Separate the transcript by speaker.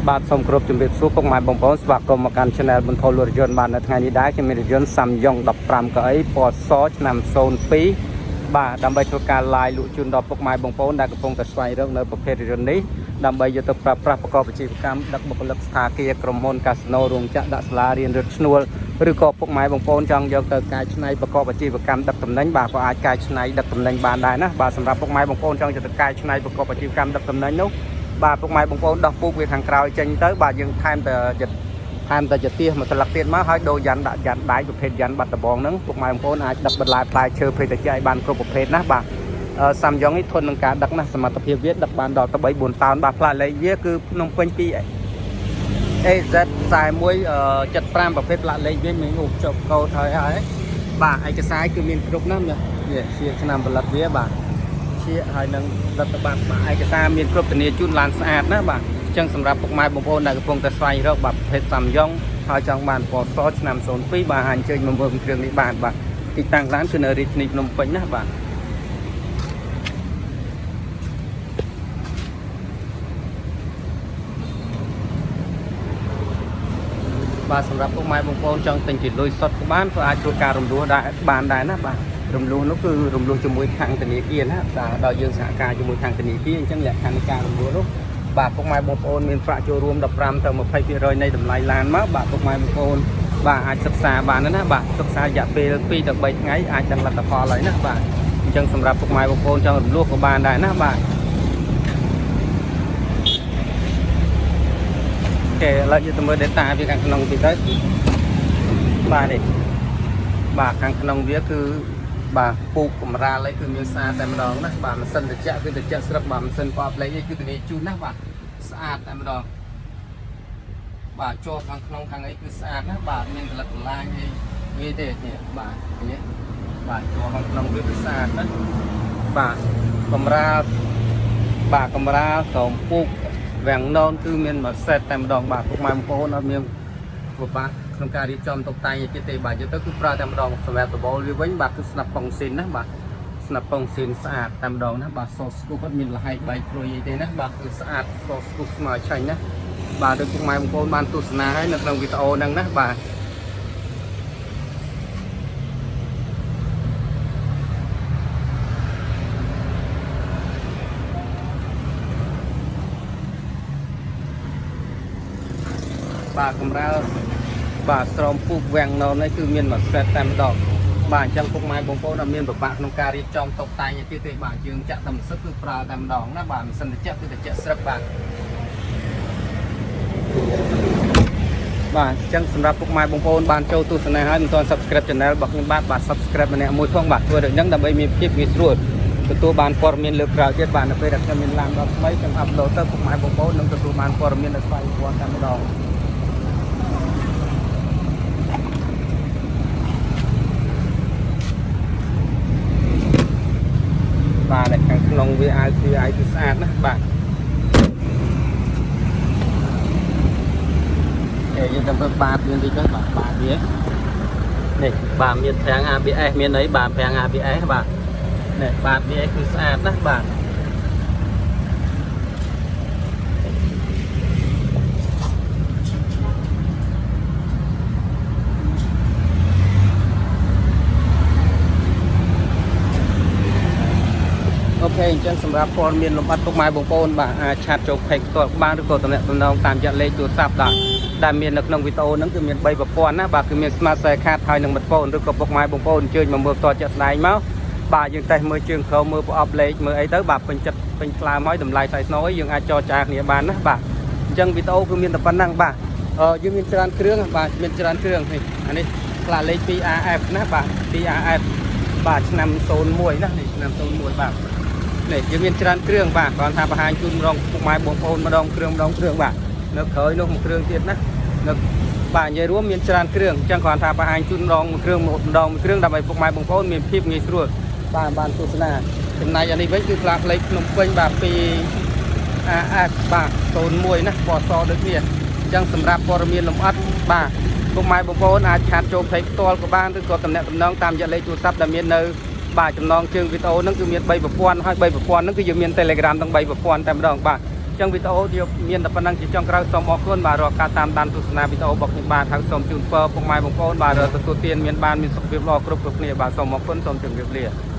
Speaker 1: បាទសូមគោរពជំរាបសួរពុកម៉ែបងប្អូនស្វាគមន៍មកកាន់ Channel បន្ថយលក់រថយន្តបាទនៅថ្ងៃនេះដែរខ្ញុំមានរថយន្ត Ssangyong 15កៅអីពណ៌សឆ្នាំ02បាទដើម្បីធ្វើការ live លក់ជូនដល់ពុកម៉ែបងប្អូនដែលកំពុងតែស្វែងរកនៅប្រភេទរថយន្តនេះដើម្បីយកទៅប្រើប្រាស់ប្រកបអាជីវកម្មដឹកបុគ្គលិកស្ថាគារក្រុមហ៊ុនកាស៊ីណូរោងចក្រដាក់សាលារៀនរថឈ្នួលឬក៏ពុកម៉ែបងប្អូនចង់យកទៅកែច្នៃប្រកបអាជីវកម្មដឹកទំនិញបាទក៏អាចកែច្នៃដឹកទំនិញបានដែរណាបាទសម្រាប់ពុកម៉ែបងប្អូនចង់យកទៅកែច្នៃប្រកបអាជីវកម្មដឹកទំនិញនោះ បាទពុកម៉ែបងប្អូនដោះពូកវាខាងក្រោយចេញទៅបាទយើងថែមតែថែមតែជាទៀសមួយស្លឹកទៀតមកហើយដូរយ៉ាន់ដាក់យ៉ាន់ដែកប្រភេទយ៉ាន់បាត់ដបងហ្នឹងពុកម៉ែបងប្អូនអាចដឹកបន្លែផ្លែឈើព្រៃតិចឲ្យបានគ្រប់ប្រភេទណាបាទសាំយ៉ុងនេះធន់នឹងការដឹកណាសមត្ថភាពវាដឹកបានដល់ទៅ3 4តោនបាទផ្លាកលេខវាគឺភ្នំពេញ2 AZ 4175ប្រភេទផ្លាកលេខវាមានឧបចុកកោតហើយហើយបាទឯកសារគឺមានគ្រប់ណាស់នេះជាឆ្នាំផលិតវាបាទ ជាហើយនឹងរដ្ឋបាលបាទឯកសារមានគ្រប់ធានាជូនឡានស្អាតណាបាទអញ្ចឹងសម្រាប់ពុកម៉ែបងប្អូនដែលកំពុងតែស្វែងរកបាទប្រភេទសាំយ៉ុងហើយចង់បានពណ៌សឆ្នាំ02បាទអាចអញ្ជើញមកមើលគ្រឿងនេះបានបាទទីតាំងឡានគឺនៅរាជធានីភ្នំពេញណាបាទបាទសម្រាប់ពុកម៉ែបងប្អូនចង់ទិញជាលុយសុទ្ធក៏បានក៏អាចធ្វើការរំលោះដែរបានដែរណាបាទរំលោះនោះគឺរំលោះជាមួយខាងធនាគារណាបាទដល់យើងសហការជាមួយខាងធនាគារអញ្ចឹងលក្ខខណ្ឌនៃការរំលោះនោះបាទពុកម៉ែបងប្អូនមានប្រាក់ចូលរួម15ទៅ20%នៃតម្លៃឡានមកបាទពុកម៉ែបងប្អូនបាទអាចសិក្សាបានណាបាទសិក្សារយៈពេល2ទៅ3ថ្ងៃអាចដឹងលទ្ធផលហើយណាបាទអញ្ចឹងសម្រាប់ពុកម៉ែបងប្អូនចង់រំលោះក៏បានដែរណាបាទ OK ឥឡូវយើងទៅមើល data វាខាងក្នុងតិចទៅបាទនេះបាទខាងក្នុងវាគឺបាទពូកកម្រាលអីគឺមានស្អាតតែម្ដងណាបាទម៉ាស៊ីនត្រជាក់គឺត្រជាក់ស្រឹកបាទម៉ាស៊ីនប៉បលេខអីគឺធានាជូនណាបាទស្អាតតែម្ដងបាទជាប់ខាងក្នុងខាងអីគឺស្អាតណាបាទមានផលិតបន្លាញអីងាយទេនេះបាទឃើញទេបាទជាប់ខាងក្នុងវាគឺស្អាតណាបាទកម្រាលបាទកម្រាលក្រោមពូកវាំងននគឺមានមួយសេតតែម្ដងបាទពុកម៉ែបងប្អូនអត់មានពិបាកក្នុងការរៀបចំតុបតែងអីទៀតទេបាទយកទៅគឺប្រើតែម្ដងសម្រាប់ដបូលវាវិញបាទគឺស្នាប់ប៉ុងស៊ីនណាបាទស្នាប់ប៉ុងស៊ីនស្អាតតែម្ដងណាបាទសស្គូគាត់មានលហែកបែកព្រួយអីទេណាបាទគឺស្អាតសស្គូស្មើឆាញ់ណាបាទដូចពុកម៉ែបងប្អូនបានទស្សនាហើយនៅក្នុងវីដេអូហ្នឹងណាបាទបាទកម្រាលបាទស្រោមពូកវាំងនននេះគឺមានមួយសេតតែម្ដងបាទអញ្ចឹងពុកម៉ែបងប្អូនអត់មានពិបាកក្នុងការរៀបចំតុបតែងអីទៀតទេបាទយើងចាក់តែម៉ាស៊ីនគឺប្រើតែម្ដងណាបាទម៉ាស៊ីនត្រជាក់គឺត្រជាក់ស្រាប់បាទបាទអញ្ចឹងសម្រាប់ពុកម៉ែបងប្អូនបានចូលទស្សនាហើយមិនទាន់ Subscribe Channel របស់ខ្ញុំបាទបាទ Subscribe ម្នាក់មួយផងបាទធ្វើដូចហ្នឹងដើម្បីមានភាពងាយស្រួលទទួលបានព័ត៌មានលើកក្រោយទៀតបាទនៅពេលដែលខ្ញុំមានឡានដល់ថ្មីខ្ញុំ upload ទៅពុកម៉ែបងប្អូននឹងទទួលបានព័ត៌មានដោយស្វ័យប្រវត្តិតែម្ដងបាទនៅខាងក្នុងវាអាវគឺអាវគឺស្អាតណាស់បាទគេយើងទៅមើលបាតវាបន្តិចទៅបាទបាតវានេះបាទមានហ្វ្រាំង ABS មានអីបាទហ្វ្រាំង ABS បាទនេះបាតវាគឺស្អាតណាស់បាទ OK អញ្ចឹងសម្រាប់ព័ត៌មានលម្អិតពុកម៉ែបងប្អូនបាទអាច chat ចូល page ផ្ទាល់បានឬក៏តំណាក់តំណងតាមរយៈលេខទូរស័ព្ទបាទដែលមាននៅក្នុងវីដេអូហ្នឹងគឺមាន3ប្រព័ន្ធណាបាទគឺមាន Smart Share Card ហើយនិងមិត្តហ្វូនឬក៏ពុកម៉ែបងប្អូនអញ្ជើញមកមើលផ្ទាល់ជាក់ស្ដែងមកបាទយើងតេស្តមើលជើងក្រោមមើលប្រអប់លេខមើលអីទៅបាទពេញចិត្តពេញថ្លើមហើយតម្លៃថ្លៃស្នូយយើងអាចចរចាគ្នាបានណាបាទអញ្ចឹងវីដេអូគឺមានតែប៉ុណ្្នឹងបាទអឺយើងមានច្រើនគ្រឿងបាទមានច្រើនគ្រឿងនេះអានេះផ្លាកលេខ 2AF ណាបាទ 2AF បាទឆ្នាំ01ណានេះឆ្នាំ01បាទ នេះយើងមានច្រើនគ្រឿងបាទគ្រាន់ថាបង្ហាញជូនម្ដងពុកម៉ែបងប្អូនម្ដងគ្រឿងម្ដងគ្រឿងបាទនៅក្រោយនោះមួយគ្រឿងទៀតណានៅបាទនិយាយរួមមានច្រើនគ្រឿងអញ្ចឹងគ្រាន់ថាបង្ហាញជូនម្ដងមួយគ្រឿងម្ដងមួយគ្រឿងដើម្បីពុកម៉ែបងប្អូនមានភាពងាយស្រួលបាទបានទស្សនាចំណែកអានេះវិញគឺផ្លាកលេខភ្នំពេញបាទពី AS បាទ01ណាពណ៌សដូចគ្នាអញ្ចឹងសម្រាប់ព័ត៌មានលម្អិតបាទពុកម៉ែបងប្អូនអាច chat ចូល page ផ្ទាល់ក៏បានឬក៏តំណាក់តំណងតាមរយៈលេខទូរស័ព្ទដែលមាននៅបាទចំណងជើងវីដេអូហ្នឹងគឺមាន3ប្រព័ន្ធហើយ3ប្រព័ន្ធហ្នឹងគឺយើងមាន Telegram ទាំង3ប្រព័ន្ធតែម្ដងបាទ ចឹងវីដេអូយកមានតែប៉ុណ្ណឹងជាចុងក្រោយសូមអរគុណបាទរាល់ការតាមដានទស្សនាវីដេអូរបស់ខ្ញុំបាទហើយសូមជូនពរពុកម៉ែបងប្អូនបាទទទួលទានមានបានមានសុខភាពល្អគ្រប់គ្រប់គ្នាបាទសូមអរគុណសូមជម្រាបលា។